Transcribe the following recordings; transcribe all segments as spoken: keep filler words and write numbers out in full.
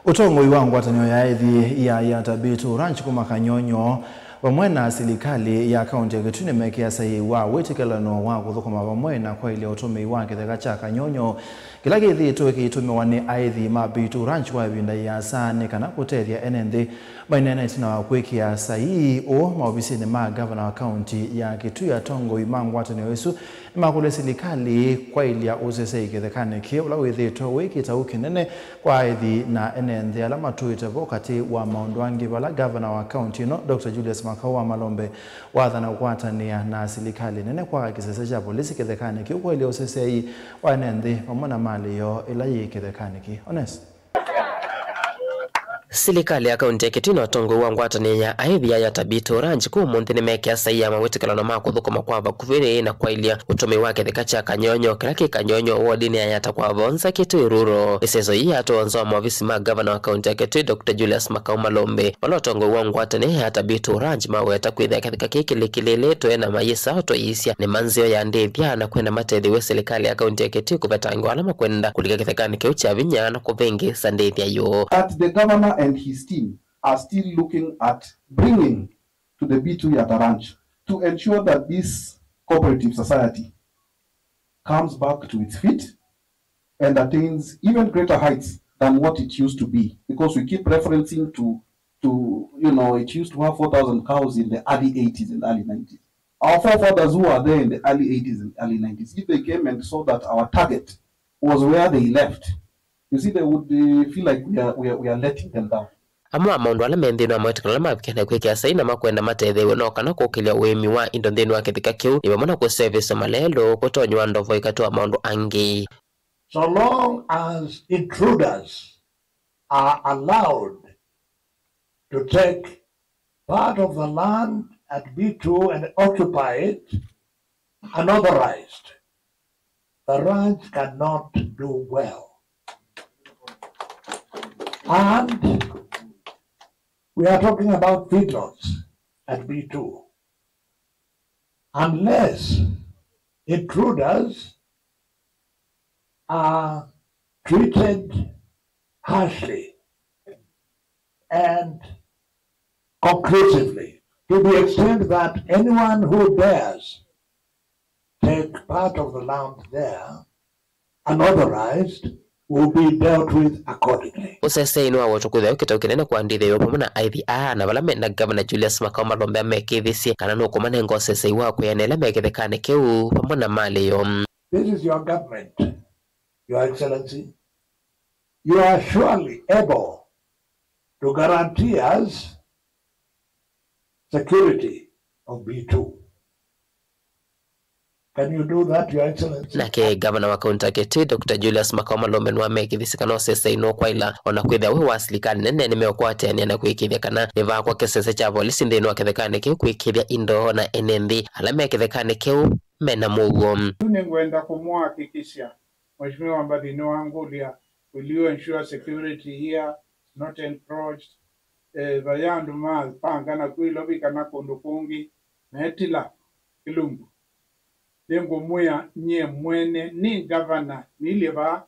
Ũtongoi wa ngwatanĩo ya ĩthi ya Yatta Bittu Ranch kuma Kanyonyo vamwe na silikalĩ ya kaunti ya Kitui nĩmekĩa saii wa wĩtĩkĩlano wa kũthũkũma vamwe na kwaĩlya ũtũmĩi wa kĩtheka kya Kanyonyo kĩla kĩthĩĩtwe kĩitũmĩwa nĩ aĩthi ma Bittu Ranch kwa ĩvinda ĩasa nĩ kana kũtethya ene nthĩ. Maineena ĩtina wa kwĩkĩa saii ũũ maovisinĩ ma ngavana wa kaunti ya Kitui, atongoi ma ngwatanĩo ĩsu nĩmakũlya silikalĩ kwaĩlya ũseseĩ kĩthekanĩ kĩĩ ũla wĩthĩĩtwe wĩ kĩtau kĩnene kwa aĩthi na ene nthĩ ala matũĩte vo, katĩ wa maũndũ angĩ, vala ngavana wa kaunti ĩno, Doctor Julius Makau wa Malombe, wathana kũkwatanĩa na silikalĩ nene kwaka kĩsese kya volisi kĩthekanĩ kĩu kwaĩlya ũseseĩ wa ene nthĩ vamwe na malĩ yoo ĩla yĩ kĩthekanĩ kĩĩ. Ones. Silikalĩ ya kaunti ya Kitui na ũtongoi wa ngwatanĩo ya aĩthi ya Yatta Bittu Ranch kũu ũmũnthĩ nĩmekĩa saii ya mawĩtĩkĩlano ma kũthũkũma kwa vakuvĩ na kwaĩlya ũtũmĩi wa kĩtheka kya Kanyonyo, kĩla kĩ Kanyonyo, wodinĩ ya Yatta kwa Vonza, Kitui Rural. Ĩseso yĩĩ yatwawa nza wa maovisi ma ngavana wa kaunti ya Kitui, Doctor Julius Makau Malombe, vala ũtongoi wa ngwatanĩo ya Yatta Bittu Ranch maweta kwĩthĩa kĩtheka kĩĩ kĩlikĩlĩlĩtwe na mayĩsa ũtwaĩĩsya nĩma nzeo ya ndĩthya na kwenda matethĩwe silikalĩ ya kaunti ya Kitui kũvetangĩwa ala makwenda kũlika kĩthekanĩ kĩu kya vinya na kũvĩngĩĩsa ndĩthya yoo. That the governor and his team are still looking at bringing to the Bittu Yatta Ranch to ensure that this cooperative society comes back to its feet and attains even greater heights than what it used to be, because we keep referencing to, to, you know, it used to have four thousand cows in the early eighties and early nineties. Our forefathers who were there in the early eighties and early nineties, if they came and saw that our target was where they left, you see, they would, uh, feel like we are, we are, we are letting them down. Amwe ma maũndũ ala me nthĩnĩ wa mawĩtĩkano ala mavikĩte kwĩkĩa saii na makwenda matetheew'e no kana kũkĩlya ũĩmi wa indo nthĩnĩ wa kĩtheka kĩu, nĩ vamwe na kũseũvĩsya malelũ, kũtonywa ndovo, katĩ wa maũndũ angĩ. So long as intruders are allowed to take part of the land at B two and occupy it unauthorized, the ranch cannot do well. And we are talking about feedlots at B two. Unless intruders are treated harshly and conclusively, to the extent that anyone who dares take part of the land there unauthorized will be dealt with accordingly. Ũseseĩ nĩwawetwa kwĩthĩwa wĩ kĩtau kĩnene kwa ndĩthya yoo vamwe na aĩthi aa, na vala me na Ngavana Julius Makau Malombe amekĩĩthisye kana nũkũmanenga ũseseĩ wa kwĩana ĩla me kĩthekanĩ kĩu vamwe na malĩ yoo. This is your government, Your Excellency. You are surely able to guarantee us security of B two. Can you do that, Your Excellency? Nake ngavana wa kaunti ya Kitui, Doctor Julius Makau Malombe, nĩwamekĩthisye kana ũseseĩ nũkwaĩla, o na kwĩthĩwa wĩ wa silikalĩ nene, nĩmeũkwatĩanĩa na kũĩkĩĩthya kana nĩvaakwa kĩsese kya volisi nthĩnĩ wa kĩthekanĩ kĩu kũĩkĩĩthya indo na ene nthĩ ala me kĩthekanĩ kĩu me na mũuo. Yu nĩngwenda kũmũhakikishia Mheshimiwa Mbathi nĩwangũlya, will you ensure security here is not encroached? Eh, vai andũ mapanga nakw'o Ilovi kana kũndũ kũngĩ, metila kĩlungu. Nĩngũmwĩa nyie mwene nĩ ngavana niilye vaa,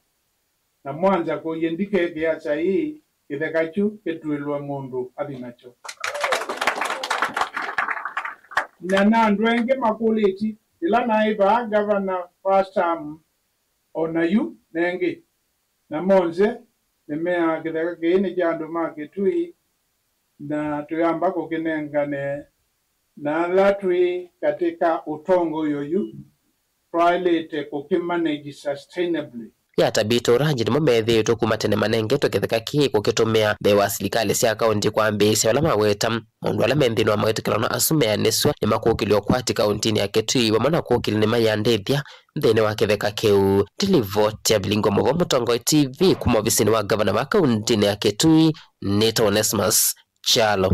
na mwanza kũie ndikekĩa saii kĩtheka kyu kĩtuĩlwe mũndũ athi nakyo. Na na andũ aingĩ makũlĩtye, ĩla naĩ vaa ngavana first term, o na yu nengĩ, na monthe nĩmeaa kĩtheka kĩĩ nĩ kya andũ ma Kĩtui, na tũyamba kũkĩnengane na ala twĩ katĩ ka ũtongoi ũyu twaĩlĩte kũkĩmanage sustainably. Yatta Bittu Ranch nĩmo methĩĩtwe kuma tene manengetwe kĩtheka kĩĩ kũkĩtũmĩa mbee wa silikalĩ sya kaũntĩ kwambĩĩsya vala maweta maũndũ ala me nthĩnĩ wa mawĩtĩkĩlano asu meanĩsw'a nĩmakũkĩlya ũkwati kaũntĩnĩ ya Kitui vamwe na kũkĩlya nĩma ya ndĩthya nthĩnĩ wa kĩtheka kĩu. Ndilivoti ya Vilingo Mũvo, Mũtongoi T V, kuma ovisinĩ wa ngavana wa kaũntĩnĩ ya Kitui, nĩtawa Onesmus Kyalo.